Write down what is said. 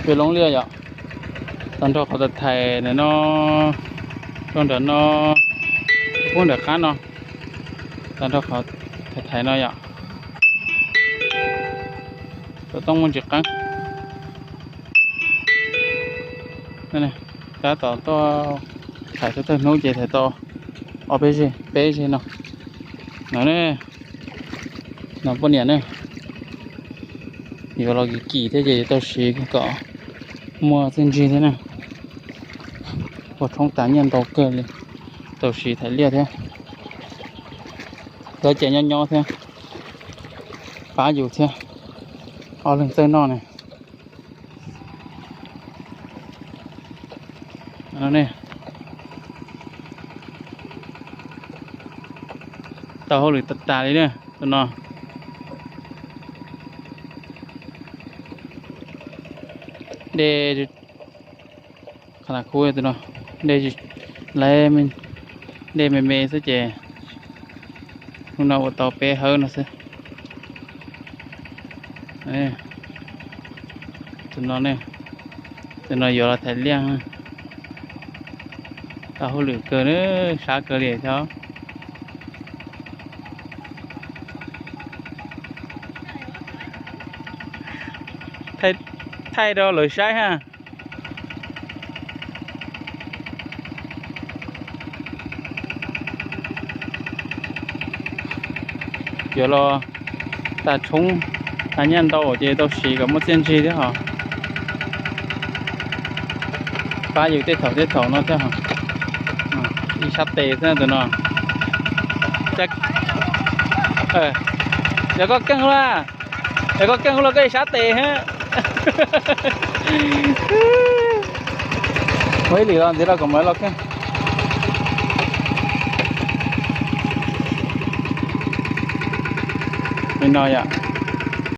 Peb loob liaj yom, tag nrho qhov thais thais ntawm no, rau nram no, puag nram qab no, tag nrho qhov thais thais no yom. Xov tooj muaj ntsis qeeb. Tab tom tuaj thais thawj thawj hnub ces thais tau ob peb zeg, peb zeg no. No ne, no poj niam ne, yuav los kim kim thiab ces yuav tau siv kom muaj txiaj ntsig thiab na. Ua tshoob tas nyiaj ntau kawg li, tau siv thaiv liaj thiab. Lawv ces nyob nyob thiab, pab yus thiab, ob leeg txawj noj ne. Tau hauj lwm tas tas li na tus no. Dej, qhov na khu tus no, dej, lawv, dej me me xwb ces hnub no ua tau peb hawb no xwb. Tus no, tus no yuav los thaiv liaj, tau hauj lwm kawg, sab kawg li thiab. Thaij rau lawv saib ha. Yuav los tas tshoob, tas nyiaj ntau ces tau siv kom muaj txiaj ntsig thiab hos. Pab yus tej thaum tej thaum no thiab hos. Ib sab tes xwb tus no. Yog koj keej la, yog koj keej los koj ib sab tes. Ua ib lwm los ntxiv los kom mam los keej. Li no yom.